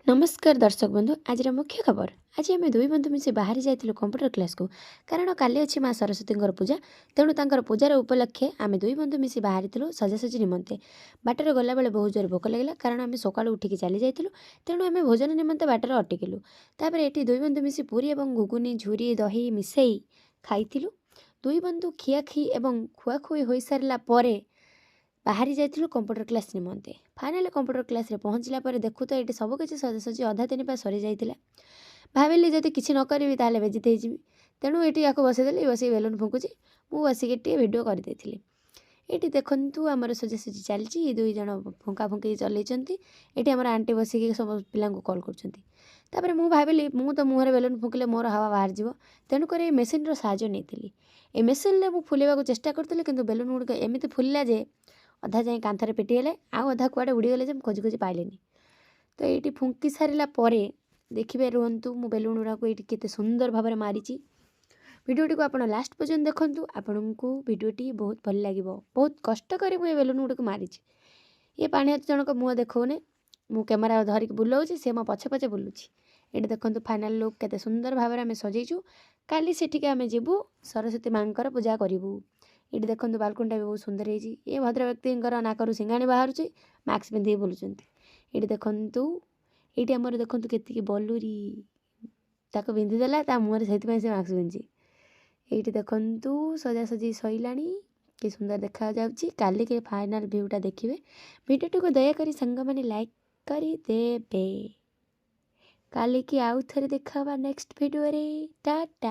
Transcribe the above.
ନମସ୍କାର ଦର୍ଶକ ବନ୍ଧୁ, ଆଜିର ମୁଖ୍ୟ ଖବର। ଆଜି ଆମେ ଦୁଇ ବନ୍ଧୁ ମିଶି ବାହାରି ଯାଇଥିଲୁ କମ୍ପ୍ୟୁଟର କ୍ଲାସ୍କୁ, କାରଣ କାଲି ଅଛି ମା ସରସ୍ୱତୀଙ୍କର ପୂଜା। ତେଣୁ ତାଙ୍କର ପୂଜାର ଉପଲକ୍ଷେ ଆମେ ଦୁଇ ବନ୍ଧୁ ମିଶି ବାହାରିଥିଲୁ ସଜାସଜି ନିମନ୍ତେ। ବାଟରେ ଗଲାବେଳେ ବହୁତ ଜୋରେ ଭୋକ ଲାଗିଲା, କାରଣ ଆମେ ସକାଳୁ ଉଠିକି ଚାଲି ଯାଇଥିଲୁ। ତେଣୁ ଆମେ ଭୋଜନ ନିମନ୍ତେ ବାଟରେ ଅଟକିଲୁ। ତାପରେ ଏଠି ଦୁଇ ବନ୍ଧୁ ମିଶି ପୁରୀ ଏବଂ ଘୁଗୁନି, ଝୁରି, ଦହି ମିଶାଇ ଖାଇଥିଲୁ। ଦୁଇ ବନ୍ଧୁ ଖିଆଖି ଏବଂ ଖୁଆଖୁଇ ହୋଇସାରିଲା ପରେ ବାହାରି ଯାଇଥିଲୁ କମ୍ପ୍ୟୁଟର କ୍ଲାସ୍ ନିମନ୍ତେ। ଫାଇନାଲି କମ୍ପ୍ୟୁଟର କ୍ଲାସ୍ରେ ପହଞ୍ଚିଲା ପରେ ଦେଖୁ ତ ଏଠି ସବୁକିଛି ସଜାସଜି ଅଧା ତିନି ପା ସରିଯାଇଥିଲା। ଭାବିଲି, ଯଦି କିଛି ନ କରିବି ତାହେଲେ ବେଜିତ ହେଇଯିବି। ତେଣୁ ଏଠି ୟାକୁ ବସେଇଦେଲି, ବସିକି ବେଲୁନ୍ ଫୁଙ୍କୁଛି, ମୁଁ ବସିକି ଟିକେ ଭିଡ଼ିଓ କରିଦେଇଥିଲି। ଏଇଠି ଦେଖନ୍ତୁ, ଆମର ସଜାସଜି ଚାଲିଛି। ଏ ଦୁଇ ଜଣ ଫୁଙ୍କା ଫୁଙ୍କି ଚଲେଇଛନ୍ତି। ଏଠି ଆମର ଆଣ୍ଟି ବସିକି ସବୁ ପିଲାଙ୍କୁ କଲ୍ କରୁଛନ୍ତି। ତାପରେ ମୁଁ ଭାବିଲି, ମୁଁ ତ ମୁହଁରେ ବେଲୁନ୍ ଫୁଙ୍କିଲେ ମୋର ହାୱା ବାହାରିଯିବ। ତେଣୁକରି ଏ ମେସିନ୍ର ସାହାଯ୍ୟ ନେଇଥିଲି। ଏ ମେସିନ୍ରେ ମୁଁ ଫୁଲେଇବାକୁ ଚେଷ୍ଟା କରୁଥିଲି, କିନ୍ତୁ ବେଲୁନ୍ ଗୁଡ଼ିକ ଏମିତି ଫୁଲିଲା ଯେ ଅଧା ଯାଇ କାନ୍ଥରେ ପିଟି ହେଲେ, ଆଉ ଅଧା କୁଆଡ଼େ ଉଡ଼ିଗଲେ ଯେ ମୁଁ ଖୋଜି ଖୋଜି ପାଇଲିନି। ତ ଏଇଠି ଫୁଙ୍କି ସାରିଲା ପରେ ଦେଖିବେ, ରୁହନ୍ତୁ, ମୁଁ ବେଲୁନ୍ ଗୁଡ଼ାକୁ ଏଇଠି କେତେ ସୁନ୍ଦର ଭାବରେ ମାରିଛି। ଭିଡ଼ିଓଟିକୁ ଆପଣ ଲାଷ୍ଟ ପର୍ଯ୍ୟନ୍ତ ଦେଖନ୍ତୁ, ଆପଣଙ୍କୁ ଭିଡ଼ିଓଟି ବହୁତ ଭଲ ଲାଗିବ। ବହୁତ କଷ୍ଟ କରି ମୁଁ ଏ ବେଲୁନ୍ ଗୁଡ଼ିକୁ ମାରିଛି। ଏ ପାଣି ହାତୀ ଜଣକ ମୁହଁ ଦେଖାଉନି। ମୁଁ କ୍ୟାମେରା ଧରିକି ବୁଲଉଛି, ସେ ମୋ ପଛେ ପଛେ ବୁଲୁଛି। ଏଇଠି ଦେଖନ୍ତୁ, ଫାଇନାଲ୍ ଲୁକ୍ କେତେ ସୁନ୍ଦର ଭାବରେ ଆମେ ସଜେଇଛୁ। କାଲି ସେଠିକି ଆମେ ଯିବୁ, ସରସ୍ୱତୀ ମାଙ୍କର ପୂଜା କରିବୁ। ଏଇଠି ଦେଖନ୍ତୁ, ବାଲକୁନିଟା ବି ବହୁତ ସୁନ୍ଦର ହେଇଛି। ଏ ଭଦ୍ର ବ୍ୟକ୍ତିଙ୍କର ନାକରୁ ସିଙ୍ଗାଣି ବାହାରୁଛି, ମାସ୍କ ପିନ୍ଧିକି ବୁଲୁଛନ୍ତି। ଏଇଠି ଦେଖନ୍ତୁ, ଏଇଠି ଆମର ଦେଖନ୍ତୁ କେତିକି ବଲୁରି ତାକୁ ବିନ୍ଧିଦେଲା ତା ମୁହଁରେ, ସେଇଥିପାଇଁ ସେ ମାସ୍କ ପିନ୍ଧିଛି। ଏଇଠି ଦେଖନ୍ତୁ, ସଜାସଜି ସରିଲାଣି, କି ସୁନ୍ଦର ଦେଖାଯାଉଛି। କାଲିକି ଫାଇନାଲ୍ ଭିୟୁଟା ଦେଖିବେ। ଭିଡ଼ିଓଟିକୁ ଦୟାକରି ସାଙ୍ଗମାନେ ଲାଇକ୍ କରିଦେବେ। କାଲିକି ଆଉ ଥରେ ଦେଖା ହେବା ନେକ୍ସଟ ଭିଡ଼ିଓରେ। ଟାଟା।